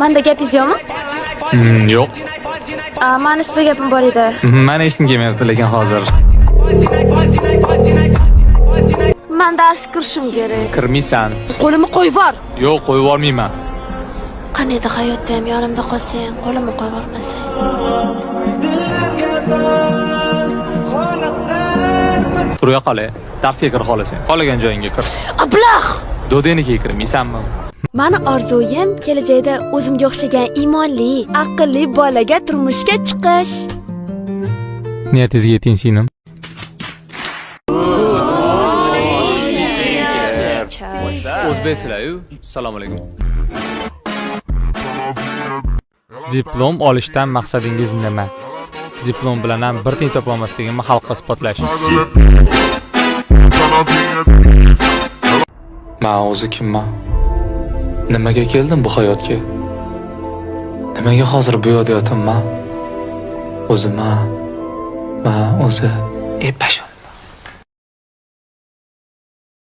Manda gapingiz yo'qmi? Yo'q. Mani sizga gapim bor edi. Mani eshitgim kelmayapti lekin hozir. Man dars kirishim kerak. Kirmaysan. Qo'limni qo'yvor. Yo'q, qo'yib yubormayman. Qaniydi hayotda ham yonimda qolsang, qo'limni qo'yvormasang. Turya qolay. Darsga kir xohlasang. Xohlagan joyingga kir. Ablah! Dodenikiga kirmaysanmi? Mani orzuyim kelajakda o'zimga o'xshagan iymonli, aqlli bolaga turmushga chiqish. Niyatingizga yeting, singlim. O'zbeksizlar-yu. Assalomu alaykum. Diplom olishdan maqsadingiz nima? Diplom bilan ham bir tiyin topa olmasligimni xalqqa isbotlash. Men o'zi kimman? Nimaga keldim bu hayotga? Nimaga hozir bu yerda yotibman? O'zima, man o'zi, ey pasho.